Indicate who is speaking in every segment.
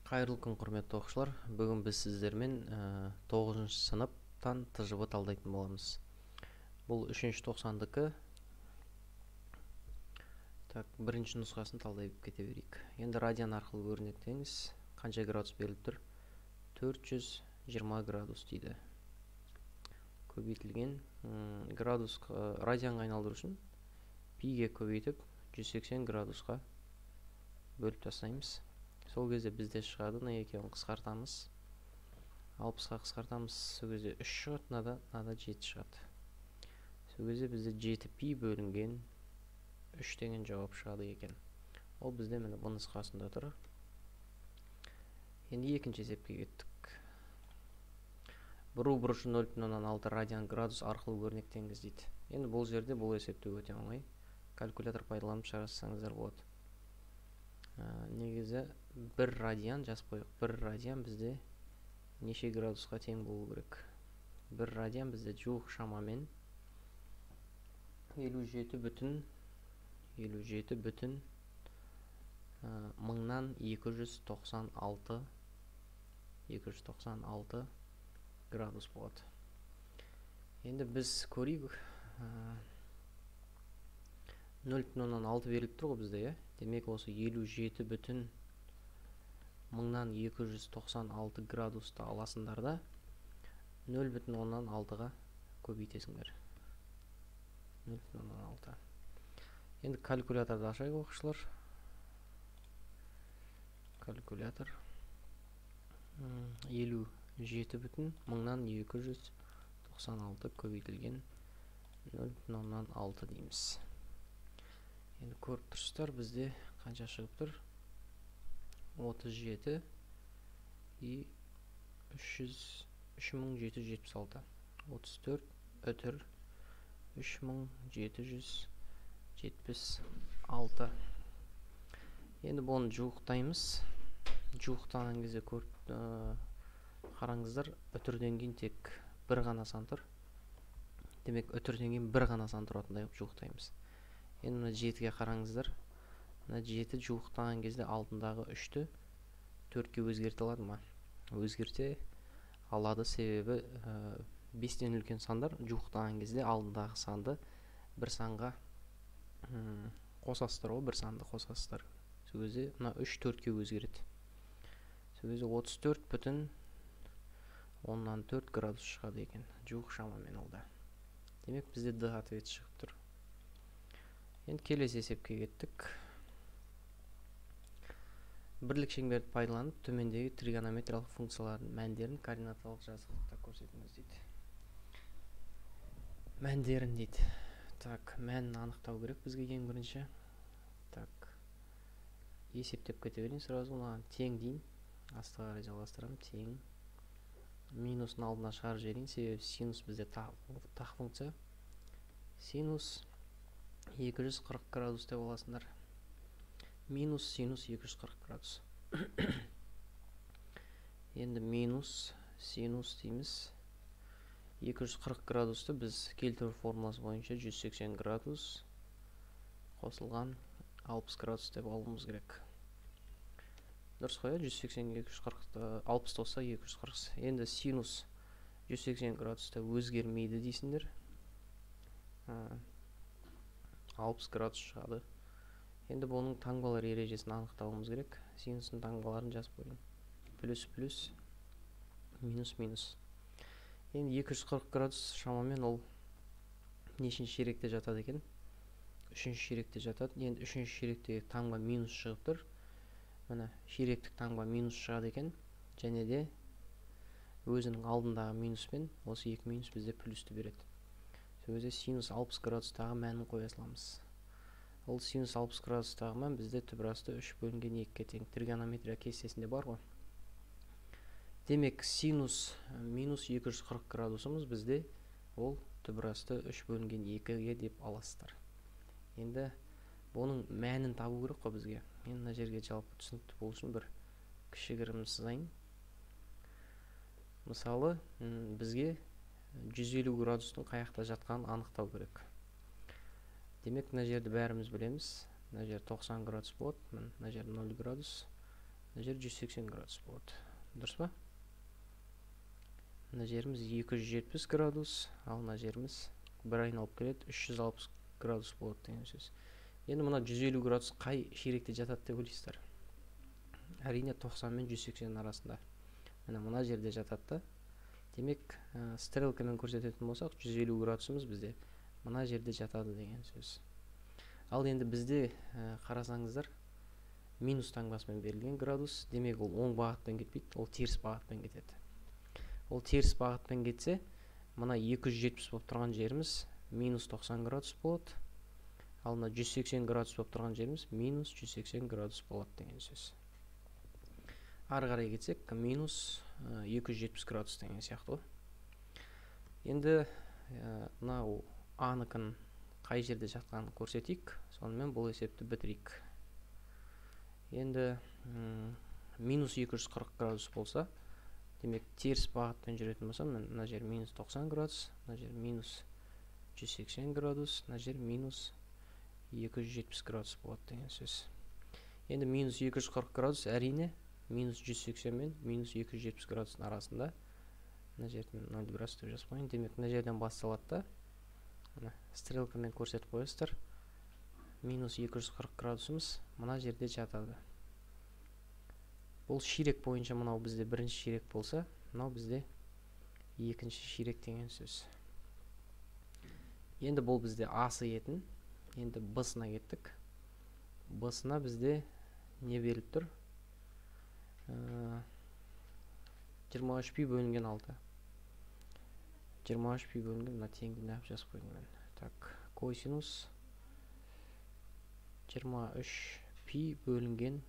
Speaker 1: Қайырлы күн, құрметті оқушылар. Бүгін біз сіздермен 9 сыныптан ТЖБ талдайтын боламыз. Бұл 3-ші 90-дікі. Так, бірінші нұсқасын талдай кете берейік. Енді радиан арқылы өрнектеңіз. Қанша градус беріліп тұр? 420 градус дейді. Көбейтілген градус радианға айналдыру үшін пиге көбейтіп 180 градусқа бөліп тастаймыз. Сол кезде бізде шығады, мына екеуін қысқартамыз. 60-қа қысқартамыз, сол кезде 3 шығады, мынада 7 шығады. Сол кезде бізде 7 пи бөлінген 3 деген жауап шығады екен. Ол бізде міне бұл нұсқасында тұр. Енді екінші есепке кеттік. Бұру бұрышы 0,6 радиан градус арқылы өрнектеңіз дейді. Енді бұл жерде бұл есепті өте оңай. Калькулятор пайдаланып шығарсаңыздар болады. Негізі 1 радиан жазып қояйық. 1 радиан бізде неше градусқа тең болу керек? 1 радиан бізде жуық шамамен 57 бүтін мыңнан 296 градус болады. Енді біз көрейік. 0,6 беріліп тұр ғой бізде, иә? Демек осы 57 бүтін мыңнан 296 градусты аласыңдар да 0,6-ға көбейтесіңдер. 0,6. Енді калькуляторды ашайық, оқушылар. Калькулятор 57 бүтін мыңнан 296 көбейтілген 0,6 дейміз. Енді көріп тұрсыздар, бізде қанша шығып тұр? 37 и 3776. 34 үтір 3776. Енді бұны жуықтаймыз. Жуықтаған кезде көріп қараңыздар, үтірден кейін тек бір ғана сан тұр. Демек үтірден кейін бір ғана сан тұратындай қылып жуықтаймыз. Енді мына 7-ге қараңыздар. Мына 7 жуықтаған кезде алдындағы 3-ті 4-ке өзгерте алады ма? Өзгерте алады, себебі 5-тен үлкен сандар жуықтаған кезде алдындағы санды бір санға қосасыздар ғой, бір санды қосасыздар. Сол кезде мына 3 4-ке өзгереді. Сол кезде 34 бүтін 4 градус шығады екен. Жуық шамамен ол да. Демек бізде D ответ шығып тұр. Енді келесі есепке кеттік. Бірлік шеңберді пайдаланып, төмендегі тригонометриялық функциялардың мәндерін координаталық жазықтықта көрсетіңіз дейді. Мәндерін дейді. Так, мәнін анықтау керек бізге ең бірінші. Так, есептеп кете берейін сразу. Маған тең дейін. Астыға қарай жалғастырамын. Тең. Минусын алдына шығарып жіберейін, себебі синус бізде тақ функция. Синус 240 градус деп аласыңдар. Минус синус 240 градус. Енді минус синус дейміз. 240 градусты біз келтіру формуласы бойынша 180 градус қосылған 60 градус деп алуымыз керек. Дұрыс қой, 180 240 60 болса 240. Енді синус 180 градуста өзгермейді дейсіңдер. 60 градус шығады. Енді бұның таңбалар ережесін анықтауымыз керек. Синустың таңбаларын жазып қояйын. Плюс, плюс, минус, минус. Енді 240 градус шамамен ол нешінші ширекте жатады екен? Үшінші ширекте жатады. Енді үшінші ширектегі таңба минус шығып тұр. Міне, ширектік таңба минус шығады екен. Және де өзінің алдындағы минуспен осы екі минус бізде плюсті береді. Сол кезде синус 60 градустағы мәнін қоя саламыз. Ол синус 60 градустағы мән бізде түбір асты 3 бөлінген 2-ге тең. Тригонометрия кестесінде бар ғой. Демек синус минус 240 градусымыз бізде ол түбір асты 3 бөлінген 2-ге деп аласыздар. Енді бұның мәнін табу керек қой бізге. Мен мына жерге жалпы түсінікті болу үшін бір кішігірім сызайын. Мысалы, бізге 150 градустың қаяқта жатқанын анықтау керек. Демек, мына жерді бәріміз білеміз. Мына жер 90 градус болады, мына жер 0 градус, Мына жер 180 градус болады. Дұрыс па? Мына жеріміз 270 градус, ал мына жеріміз бір айналып келеді 360 градус болады деген сөз. Енді мына 150 градус қай ширекте жатады деп ойлайсыздар? Әрине 90 мен 180 арасында. Міне мына жерде жатады да. Демек, стрелкамен көрсететін болсақ, 150 градусымыз бізде мына жерде жатады деген сөз. Ал енді бізде қарасаңыздар, минус таңбасымен берілген градус, демек ол оң бағытпен кетпейді, ол теріс бағытпен кетеді. Ол теріс бағытпен кетсе, мына 270 болып тұрған жеріміз минус 90 градус болады. Ал мына 180 градус болып тұрған жеріміз минус 180 градус болады деген сөз. Ары қарай кетсек, минус 270 градус деген сияқты ғой. Енді мынау А-ныкын қай жерде жатқанын көрсетейік, сонымен бұл есепті бітірейік. Енді минус 240 градус болса, демек теріс бағытпен жүретін болса, мына жер минус 90 градус, мына жер минус 180 градус, мына жер минус 270 градус болады деген сөз. Енді минус 240 градус әрине минус 180 мен минус 270 градустың арасында. Мына жерден 0 градус деп жазып қояйын. Демек мына жерден басталады да, мына стрелкамен көрсетіп қоясыздар. Минус 240 градусымыз мына жерде жатады. Бұл ширек бойынша мынау бізде бірінші ширек болса, мынау бізде екінші ширек деген сөз. Енді бұл бізде А-сы етін. Енді Б-сына кеттік. Б-сына бізде не беріліп тұр? 23 пи бөлінген 6. 23 пи бөлінген, мына теңді неғып жазып қойдым мен. Так, косинус 23 пи бөлінген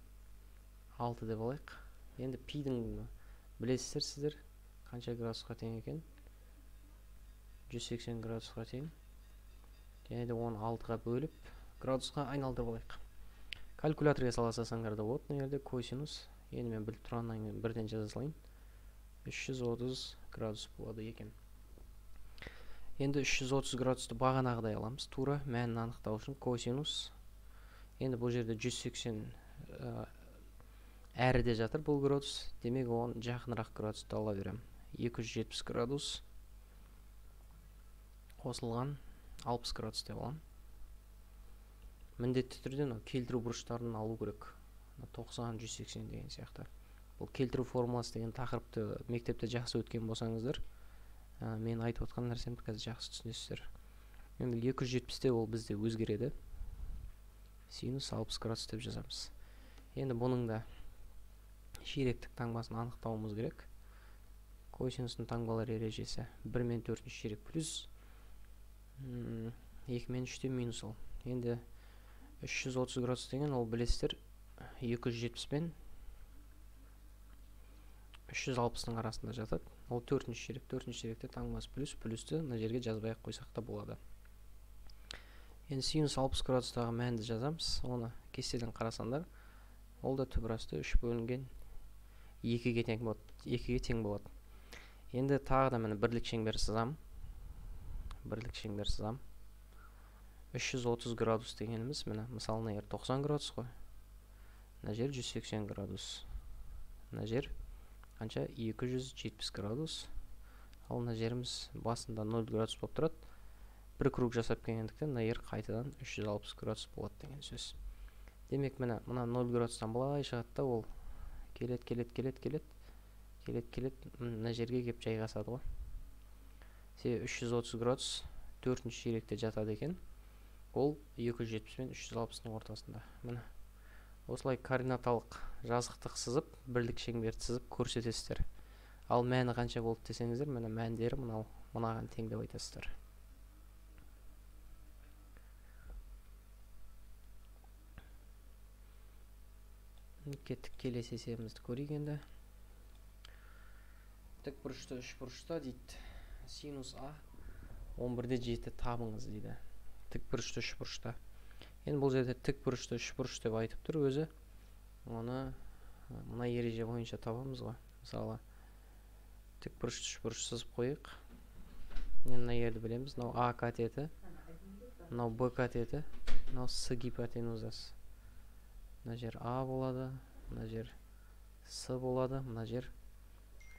Speaker 1: 6 деп алайық. Енді пидің білесіздер сіздер қанша градусқа тең екен? 180 градусқа тең. Және де оны 6-ға бөліп градусқа айналдырып алайық. Калькуляторға сала салсаңдар да болады. Мына жерде косинус, енді мен біліп тұрғаннан кейін бірден жаза салайын. 330 градус болады екен. Енді 330 градусты бағанағыдай аламыз. Тура мәнін анықтау үшін косинус. Енді бұл жерде 180 әріде жатыр бұл градус. Демек оған жақынырақ градусты ала беремін. 270 градус қосылған 60 градус деп аламын. Міндетті түрде мынау келтіру бұрыштарын алу керек. 90, 180 деген сияқты. Бұл келтіру формуласы деген тақырыпты мектепте жақсы өткен болсаңыздар, мен айтып отқан нәрсемді қазір жақсы түсінесіздер. Енді 270-те ол бізде өзгереді. Синус 60 градус деп жазамыз. Енді бұның да ширектік таңбасын анықтауымыз керек. Косинустың таңбалар ережесі 1 мен 4 ширек плюс 2 мен 3-те минус ол. Енді 330 градус деген ол білесіздер 270 пен 360-ның арасында жатады. Ол 4-ші ширек. 4-ші ширекте таңбасы плюс, плюсті мына жерге жазбай ақ қойсақ та болады. Енді синус 60 градустағы мәнді жазамыз. Оны кестеден қарасаңдар, ол да түбір асты 3 бөлінген 2-ге тең болады. 2-ге тең болады. Енді тағы да міне бірлік шеңбер сызам. Бірлік шеңбер сызам. 330 градус дегеніміз міне, мысалы мына жер 90 градус қой. Мына жер 180 градус. Мына жер қанша? 270 градус. Ал мына жеріміз басында 0 градус болып тұрады. Бір круг жасап келгендіктен мына жер қайтадан 360 градус болады деген сөз. Демек міне мына 0 градустан былай шығады да, ол келеді, келеді, келеді, келеді, келеді, келеді, мына жерге келіп жайғасады ғой. Себебі 330 градус 4-ші ширекте жатады екен. Ол 270 пен 360-ның ортасында. Міне осылай координаталық жазықтық сызып, бірлік шеңберді сызып көрсетесіздер. Ал мәні қанша болды десеңіздер, міне мәндері мынау мынаған тең деп айтасыздар. Кеттік, келесі есебімізді көрейік енді. Тік бұрышты үш бұрышта дейді. Синус А 11,7 табыңыз дейді. Тік бұрышты үш бұрышта. Енді бұл жерде тік бұрышты үш бұрыш деп айтып тұр өзі. Оны мына ереже бойынша табамыз ғой. Мысалы, тік бұрышты үш бұрыш сызып қояйық. Енді мына жерді білеміз. Мынау А катеті, мынау Б катеті, мынау С гипотенузасы. Мына жер А болады, мына жер С болады, мына жер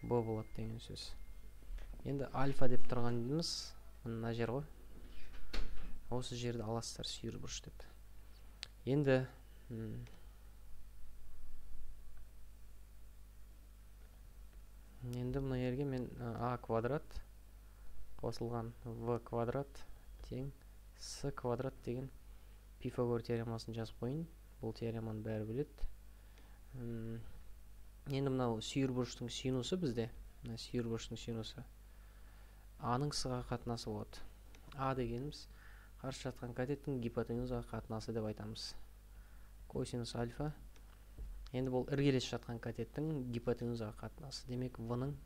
Speaker 1: Б болады деген сөз. Енді альфа деп тұрғанымыз мына жер ғой. Осы жерді аласыздар сүйір бұрыш деп. Енді мына жерге мен А квадрат қосылған В квадрат тең С квадрат деген Пифагор теоремасын жазып қояйын. Бұл теореманы бәрі біледі. Енді мынау сүйір бұрыштың синусы бізде. Мына сүйір бұрыштың синусы А-ның С-ға қатынасы болады. А дегеніміз қарсы жатқан катеттің гипотенузаға қатынасы деп айтамыз. Косинус альфа. Енді бұл іргелес жатқан катеттің гипотенузаға қатынасы. Демек, В-ның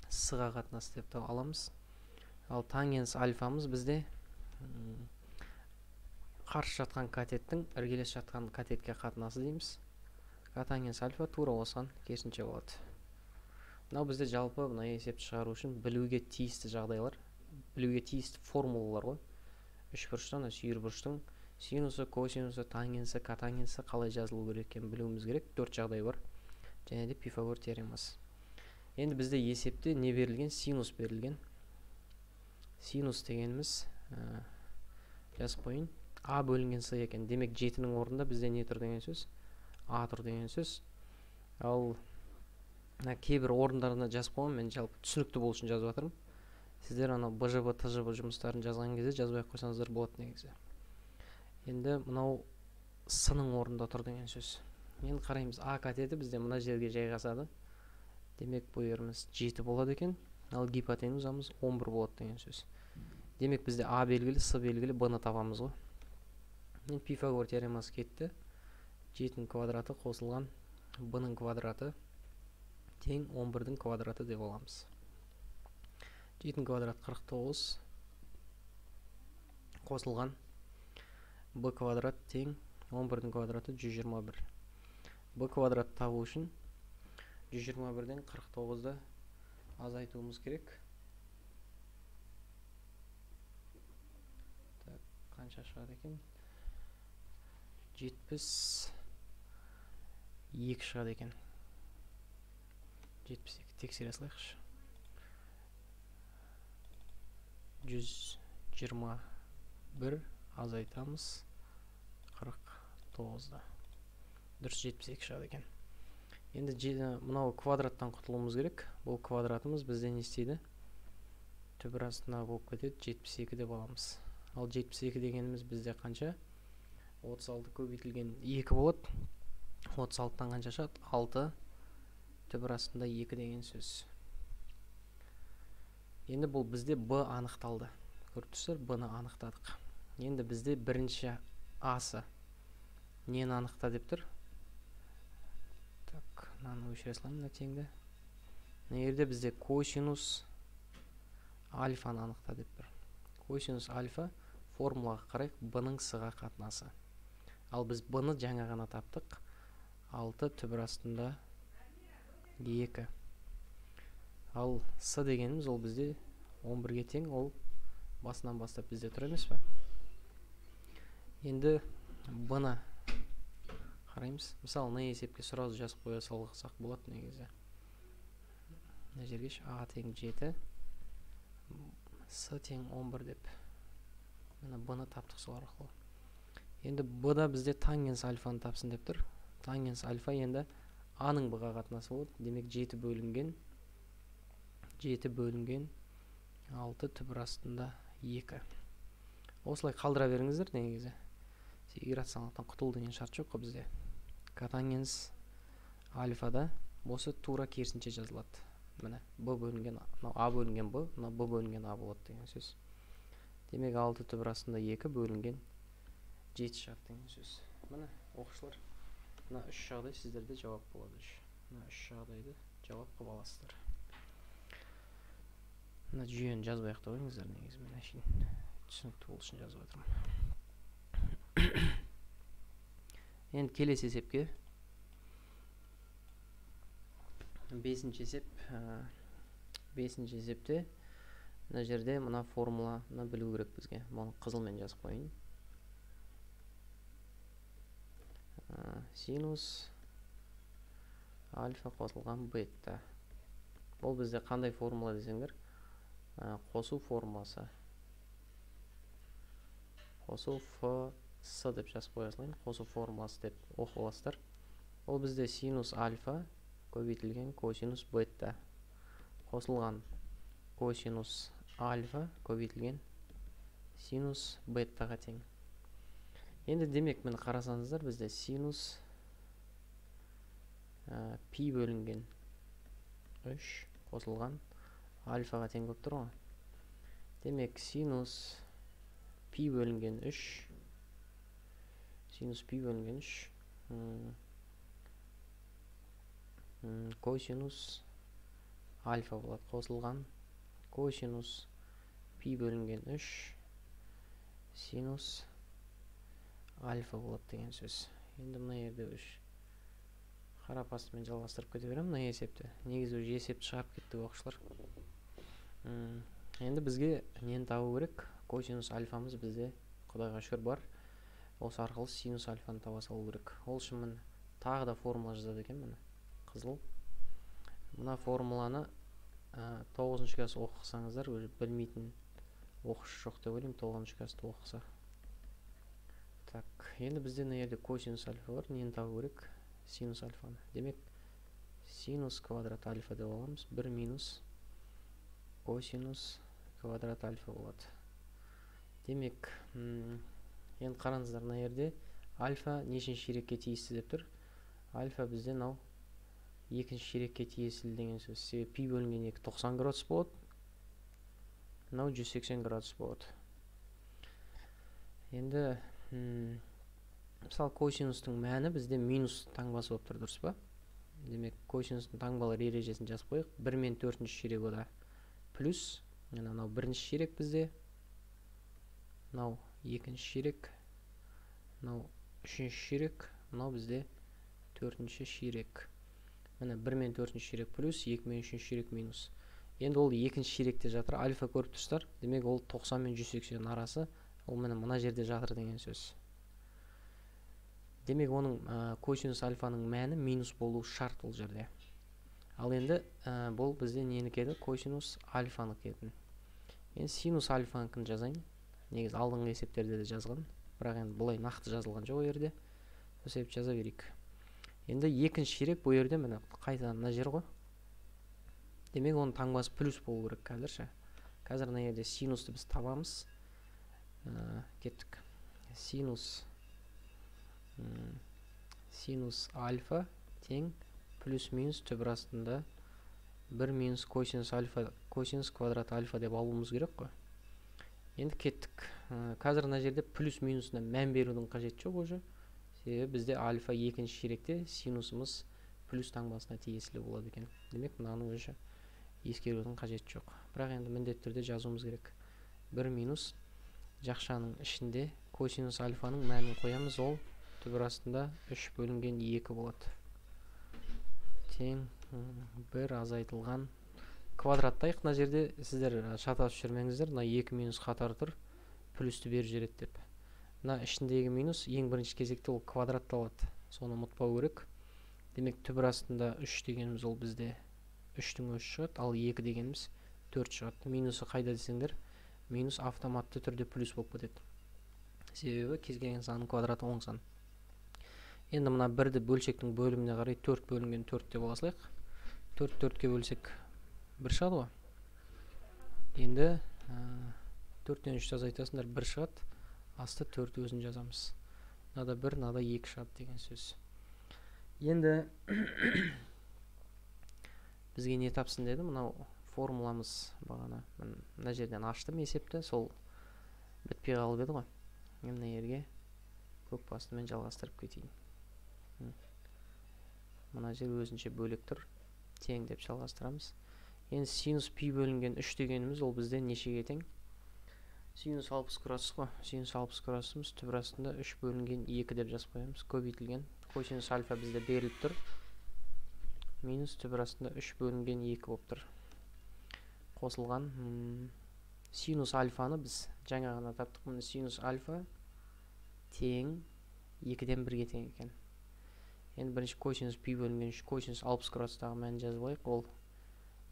Speaker 1: С-ға қатынасы деп аламыз. Ал тангенс альфамыз бізде қарсы жатқан катеттің іргелес жатқан катетке қатынасы дейміз. Котангенс альфа тура осыған керісінше болады. Мынау бізде жалпы мына есепті шығару үшін білуге тиісті жағдайлар, білуге тиісті формулалар ғой. Үш бұрыштан, сүйір бұрыштың синусы, косинусы, тангенсі, котангенсі қалай жазылу керек екенін білуіміз керек. 4 жағдай бар. Және де Пифагор теоремасы. Енді бізде есепте не берілген? Синус берілген. Синус дегеніміз, жазып қояйын, А бөлінген С екен. Демек 7-нің орнында бізде не тұр деген сөз? А тұр деген сөз. Ал кейбір орындарына жазып қоймын, мен жалпы түсінікті болу үшін жазып жатырмын. Сіздер анау БЖБ, ТЖБ жұмыстарын жазған кезде жазбай қойсаңыздар болады негізі. Енді мынау С-ның орнында тұр деген сөз. Енді қараймыз, А катеті бізде мына жерге жайғасады. Демек бұл жеріміз 7 болады екен. Ал гипотенузамыз 11 болады деген сөз. Демек бізде А белгілі, С белгілі, Б-ны табамыз ғой. Енді Пифагор теоремасы кетті. 7-нің квадраты қосылған Б-ның квадраты тең 11-дің квадраты деп аламыз. 7-нің квадраты 49 қосылған Б квадрат тең 11-дің квадраты 121. Б квадрат табу үшін 121-ден 49-ды азайтуымыз керек. Так, қанша шығады екен? 72 шығады екен. 72 тексере салайықшы. 121 азайтамыз 49-ды. Дұрыс, 72 шығады екен. Енді мынау квадраттан құтылуымыз керек. Бұл квадратымыз бізде не істейді? Түбір астына болып кетеді, 72 деп аламыз. Ал 72 дегеніміз бізде қанша? 36 көбейтілген 2 болады. 36-тан қанша шығады? 6 түбір астында 2 деген сөз. Енді бұл бізде Б анықталды. Көріп тұрсыздар, Б-ны анықтадық. Енді бізде бірінші А-сы нені анықта деп тұр? Так, мынаны өшіре салайын, мына теңді. Мына жерде бізде косинус альфаны анықта деп тұр. Косинус альфа формулаға қарайық, Б-ның С-ға қатынасы. Ал біз Б-ны жаңа ғана таптық. 6 түбір астында 2. Ал С дегеніміз ол бізде 11-ге тең, ол басынан бастап бізде тұр емес пе? Енді Б-ны қараймыз. Мысалы, мына есепке сразу жазып қоя салсақ болады негізі. Мына жерге А тең 7, С тең 11 деп. Мына Б-ны таптық сол арқылы. Енді Б-да бізде тангенс альфаны тапсын деп тұр. Тангенс альфа енді А-ның Б-ға қатынасы болады. Демек 7 бөлінген 6 түбір астында 2. Осылай қалдыра беріңіздер негізі. Иррационалдықтан құтылу деген шарт жоқ қой бізде. Котангенс альфада осы тура керісінше жазылады. Міне Б бөлінген, мынау А бөлінген Б, мынау Б бөлінген А болады деген сөз. Демек 6 түбір астында 2 бөлінген 7 шығады деген сөз. Міне оқушылар, мына үш жағдай сіздерде жауап болады. Мына үш жағдайды жауап қылып аласыздар. Мына жүйені жазбай ақ та қойыңыздар негізі, мен әшейін түсінікті болу үшін жазып жатырмын. Енді келесі есепке. Бесінші есеп. Бесінші есепте мына жерде мына формуланы білу керек бізге. Бұны қызылмен жазып қояйын. Синус Альфа қосылған бета. Бұл бізде қандай формула десеңдер? Қосу формуласы. Қосу Ф С деп жазып қоя салайын. Қосу формуласы деп оқып аласыздар. Ол бізде синус альфа көбейтілген косинус бета қосылған косинус альфа көбейтілген синус бетаға тең. Енді демек, міне қарасаңыздар, бізде синус пи бөлінген 3 қосылған альфаға тең болып тұр ғой. Демек, синус пи бөлінген 3, синус пи бөлінген 3 косинус альфа болады, қосылған косинус пи бөлінген 3 синус альфа болады деген сөз. Енді мына жерде үш қарапастымен жалғастырып кете беремін мына есепті. Негізі уже есепті шығарып кеттік, оқушылар. Енді бізге нені табу керек? Косинус альфамыз бізде, құдайға шүкір, бар. Осы арқылы синус альфаны таба салу керек. Ол үшін міне тағы да формула жазады екен, міне қызыл. Мына формуланы 9 класс оқысаңыздар, уже білмейтін оқушы жоқ деп ойлаймын, 9 классты оқыса. Так, енді бізде мына жерде косинус альфа бар. Нені табу керек? Синус альфаны. Демек, синус квадрат альфа деп аламыз. 1 минус косинус квадрат альфа болады. Демек, енді қараңыздар, мына жерде альфа нешінші ширекке тиісті деп тұр. Альфа бізде мынау екінші ширекке тиесілі деген сөз. Себебі пи бөлінген 2 90 градус болады. Мынау 180 градус болады. Енді мысалы, косинустың мәні бізде минус таңбасы болып тұр, дұрыс па? Демек, косинустың таңбалар ережесін жазып қояйық. 1 мен 4-ші ширек ода плюс, мынау бірінші ширек бізде, мынау екінші ширек, мынау үшінші ширек, мынау бізде төртінші ширек. Міне 1 мен 4-ші ширек плюс, 2 мен 3-ші ширек минус. Енді ол екінші ширекте жатыр, альфа көріп тұрсыздар. Демек, ол 90 мен 180 арасы, ол міне мына жерде жатыр деген сөз. Демек, оның косинус альфаның мәні минус болу шарт ол жерде. Ал енді бұл бізде ненікі еді? Косинус альфанікі еді. Енді синус альфанікін жазайын. Негізі алдыңғы есептерде де жазған, бірақ енді бұлай нақты жазылған жоқ ол жерде. Сол себепті жаза берейік. Енді екінші ширек бұл жерде міне қайтадан мына жер ғой. Демек, оның таңбасы плюс болу керек қазір ше. Қазір мына жерде синусты біз табамыз. Кеттік. Синус альфа тең плюс минус түбір астында 1 минус косинус альфа, косинус квадрат альфа деп алуымыз керек қой. Енді кеттік. Қазір мына жерде плюс минусына мән берудің қажеті жоқ уже. Себебі бізде альфа екінші ширекте синусымыз плюс таңбасына тиесілі болады екен. Демек, мынаны уже ескерудің қажеті жоқ. Бірақ енді міндетті түрде жазуымыз керек. 1 минус жақшаның ішінде косинус альфаның мәнін қоямыз, ол түбір астында 3 бөлінген 2 болады. Тең 1 азайтылған квадраттайық. Мына жерде сіздер шатасып жүрмеңіздер, мына 2 минус қатар тұр, плюсті беріп жібереді деп. Мына ішіндегі минус ең бірінші кезекте ол квадратталады, соны ұмытпау керек. Демек, түбір астында 3 дегеніміз ол бізде 3-тің өзі шығады, ал 2 дегеніміз 4 шығады. Минусы қайда десеңдер, минус автоматты түрде плюс болып кетеді. Себебі кез келген санның квадраты оң сан. Енді мына 1-ді бөлшектің бөліміне қарай 4 бөлінген 4 деп ала салайық. 4 4-ке бөлсек 1 шығады ғой. Енді 4-тен 3 азайтасыңдар, 1 шығады. Асты 4 өзін жазамыз. Мынада 1, мынада 2 шығады деген сөз. Енді бізге не тапсын деді? Мынау формуламыз бағана. Мына жерден аштым есепті, сол бітпей қалып еді ғой. Мен мына жерге көк басымен жалғастырып кетейін. Мына жер өзінше бөлек тұр. Тең деп жалғастырамыз. Енді синус пи бөлінген 3 дегеніміз ол бізде нешеге тең? Синус 60 градус қой. Синус 60 градусымыз түбір астында 3 бөлінген 2 деп жазып қоямыз. Көбейтілген косинус альфа бізде беріліп тұр. Минус түбір астында 3 бөлінген 2 болып тұр. Қосылған синус альфаны біз жаңа ғана таптық. Міне синус альфа тең 2-ден 1-ге тең екен. Енді бірінші косинус пи бөлінген 3 косинус 60 градустағы мәнін жазып алайық. Ол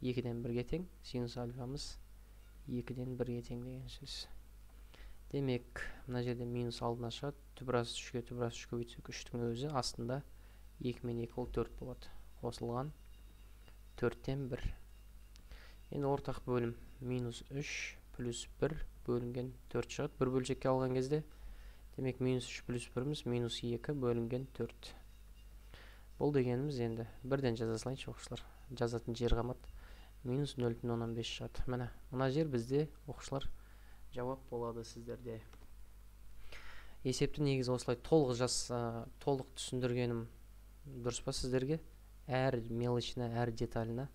Speaker 1: 2-ден 1-ге тең. Синус альфамыз 2-ден 1-ге тең деген сөз. Демек, мына жерде минус алдына шығады. Түбір асты 3-ге түбір асты 3 көбейтсек 3-тің өзі астында 2 мен 2 ол 4 болады. Қосылған 4-тен 1. Енді ортақ бөлім минус 3 плюс 1 бөлінген 4 шығады. Бір бөлшекке алған кезде, демек минус 3 плюс 1-іміз минус 2 бөлінген 4. Бұл дегеніміз енді бірден жаза салайыншы, оқушылар. Жазатын жер қалмады. Минус 0,5 шығады. Міне, мына жер бізде, оқушылар, жауап болады сіздерде. Есепті негізі осылай толық түсіндіргенім дұрыс па сіздерге? Әр мелочына, әр деталіне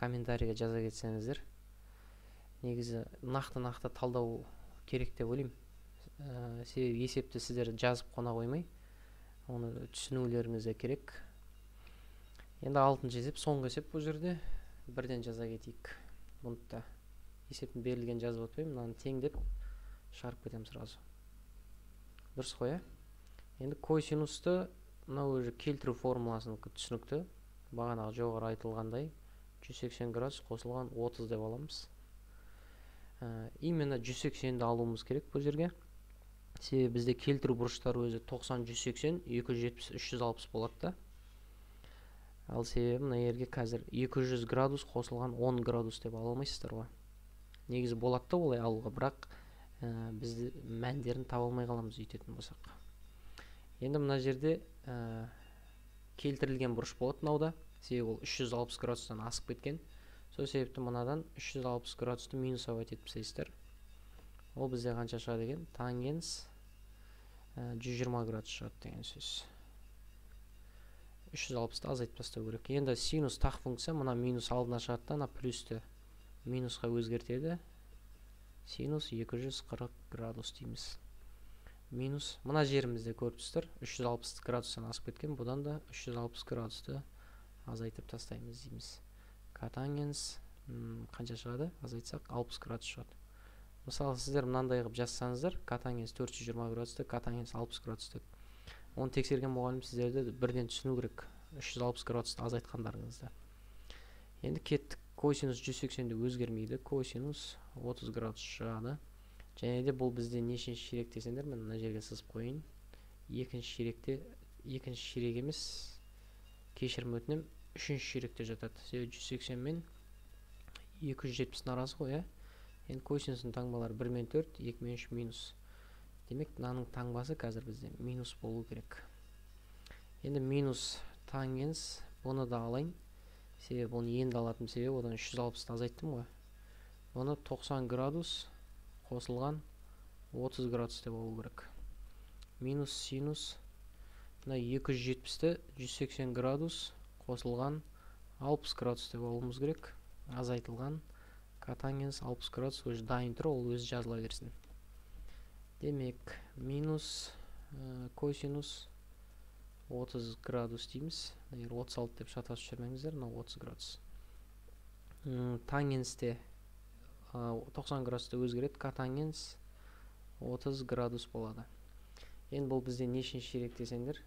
Speaker 1: комментарийге жаза кетсеңіздер. Негізі нақты-нақты талдау керек деп ойлаймын. Себебі есепті сіздер жазып қона қоймай, оны түсінулеріңіз де керек. Енді 6-шы есеп, соңғы есеп бұл жерде. Бірден жаза кетейік. Бұны да есептің берілген жазып отпаймын, мынаны теңдеп шығарып кетемін сразу. Дұрыс қой, ә? Енді косинусты мынау уже келтіру формуласын түсінікті. Бағанағы жоғары айтылғандай 180 градус қосылған 30 деп аламыз. Именно 180-ді алуымыз керек бұл жерге. Себебі бізде келтіру бұрыштары өзі 90, 180, 270, 360 болады да. Ал себебі мына жерге қазір 200 градус қосылған 10 градус деп ала алмайсыздар ғой. Негізі болады да олай алуға, бірақ біз мәндерін таба алмай қаламыз өйтетін болсақ. Енді мына жерде келтірілген бұрыш болады мынауда. Себебі ол 360 градустан асып кеткен. Сол себепті мынадан 360 градусты минусовать етіп тастайсыздар. Ол бізде қанша шығады екен? Тангенс 120 градус шығады деген сөз. 360-ты азайтып тастау керек. Енді синус тақ функция мына минус алдына шығады да, ана плюсті минусқа өзгертеді. Синус 240 градус дейміз. Минус мына жерімізде көріп тұрсыздар, 360 градустан асып кеткен, бұдан да 360 градусты азайтып тастаймыз дейміз. Котангенс қанша шығады? Азайтсақ 60 градус шығады. Мысалы, сіздер мынандай қылып жазсаңыздар, котангенс 420 градусты, котангенс 60 градус деп. Оны тексерген мұғалім сіздерді бірден түсіну керек, 360 градусты азайтқандарыңызда. Енді кеттік. Косинус 180-де өзгермейді, косинус 30 градус шығады. Және де бұл бізде нешінші ширек десеңдер, мен мына жерге сызып қояйын. Екінші ширекте, екінші ширек емес, кешірім өтінемін, үшінші ширекте жатады. Себебі 180 мен 270-дің арасы ғой, ә? Енді косинустың таңбалары 1 мен 4, 2 мен 3 минус. Демек, мынаның таңбасы қазір бізде минус болу керек. Енді минус тангенс, бұны да алайын. Себебі бұны енді алатын себебі одан 360-ты азайттым ғой. Бұны 90 градус қосылған 30 градус деп алу керек. Минус синус мына 270-ті 180 градус қосылған 60 градус деп алуымыз керек. Азайтылған котангенс 60 градус уже дайын тұр, ол өзі жазыла берсін. Демек, минус косинус 30 градус дейміз. Егер 36 деп шатасып жүрмеңіздер, мынау 30 градус. Тангенсте 90 градусты өзгереді, котангенс 30 градус болады. Енді бұл бізде нешінші ширек десеңдер,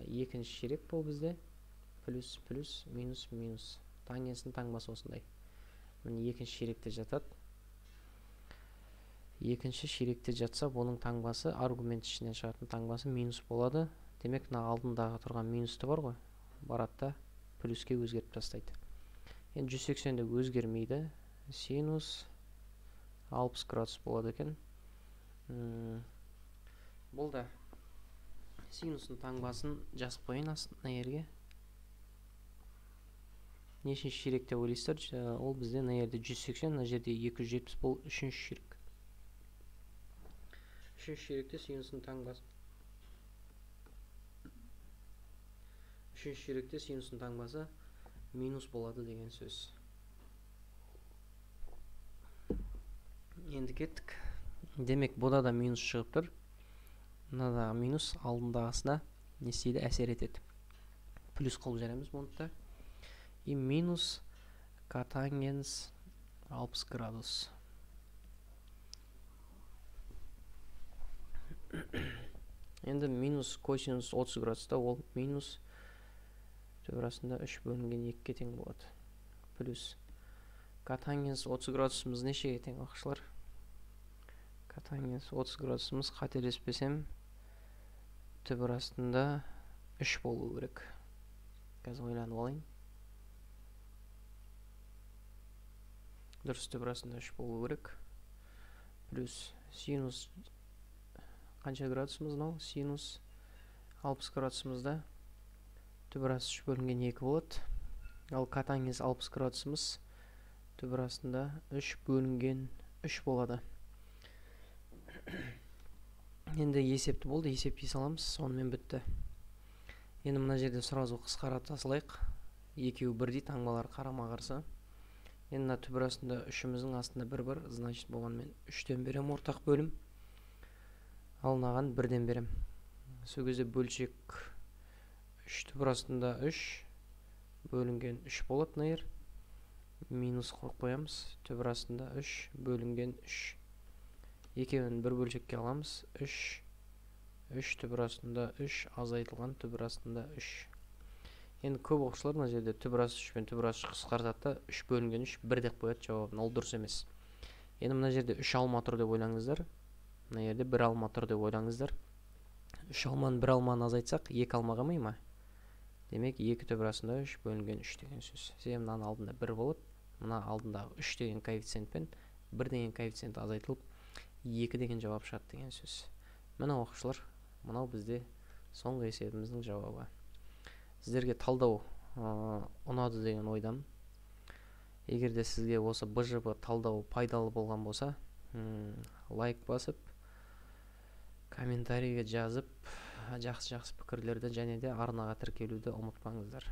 Speaker 1: екінші ширек бұл бізде плюс, плюс, минус, минус. Тангенстің таңбасы осындай. Міне екінші ширекте жатады. Екінші ширекте жатса, бұның таңбасы, аргумент ішінен шығатын таңбасы минус болады. Демек, мына алдындағы тұрған минусты бар ғой, барады да плюске өзгертіп тастайды. Енді 180-де өзгермейді. Синус 60 градус болады екен. Бұл да синустың таңбасын жазып қояйын астына жерге. Нешінші ширек деп ойлайсыздар? Ол бізде мына жерде 180, мына жерде 270, бұл үшінші ширек. Үшінші ширекте синустың таңбасы. Үшінші ширекте синустың таңбасы минус болады деген сөз. Енді кеттік. Демек, бұда да минус шығып тұр. Мынадағы минус алдындағысына не істейді? Әсер етеді. Плюс қылып жібереміз бұны да. И минус котангенс 60 градус. Енді минус косинус 30 градуста ол минус Түбір астында 3 бөлінген 2-ге тең болады. Плюс котангенс 30 градусымыз нешеге тең, оқушылар? Котангенс 30 градусымыз, қателеспесем, түбір астында 3 болу керек. Қазір ойланып алайын. Дұрыс, түбір астында 3 болу керек. Плюс синус қанша градусымыз мынау? Синус 60 градусымызда түбір асты 3 бөлінген 2 болады. Ал котангенс 60 градусымыз түбір астында 3 бөлінген 3 болады. Енді есепті болды, есептей саламыз, сонымен бітті. Енді мына жерде сразу қысқарата салайық. Екеуі бірдей, таңбалар қарама-қарсы. Енді мына түбір астында 3-іміздің астында 1 бар, значит болған мен 3-тен берем ортақ бөлім. Ал мынаған 1-ден берем. Сол кезде бөлшек 3 түбір астында 3 бөлінген 3 болады мына жер. Минус қойып қоямыз. Түбір астында 3 бөлінген 3. Екеуін бір бөлшекке аламыз. 3 3 түбір астында 3 азайтылған түбір астында 3. Енді көп оқушылар мына жерде түбір асты 3 пен түбір асты 3 қысқартады да 3 бөлінген 3 1 деп қояды жауабын. Ол дұрыс емес. Енді мына жерде 3 алма тұр деп ойлаңыздар. Мына жерде 1 алма тұр деп ойлаңыздар. 3 алманы 1 алманы азайтсақ 2 алма қалмай ма? Демек 2 түбір астында 3 бөлінген 3 деген сөз. Себебі мынаның алдында 1 болады. Мына алдындағы 3 деген коэффициентпен 1 деген коэффициент азайтылып 2 деген жауап шығады деген сөз. Міне оқушылар, мынау бізде соңғы есебіміздің жауабы. Сіздерге талдау ұнады деген ойдамын. Егер де сізге осы БЖБ талдау пайдалы болған болса, лайк басып, комментарийге жазып, жақсы-жақсы пікірлерді және де арнаға тіркелуді ұмытпаңыздар.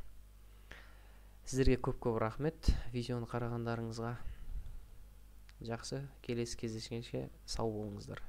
Speaker 1: Сіздерге көп-көп рахмет видеоны қарағандарыңызға. Жақсы, келесі кездескенше сау болыңыздар.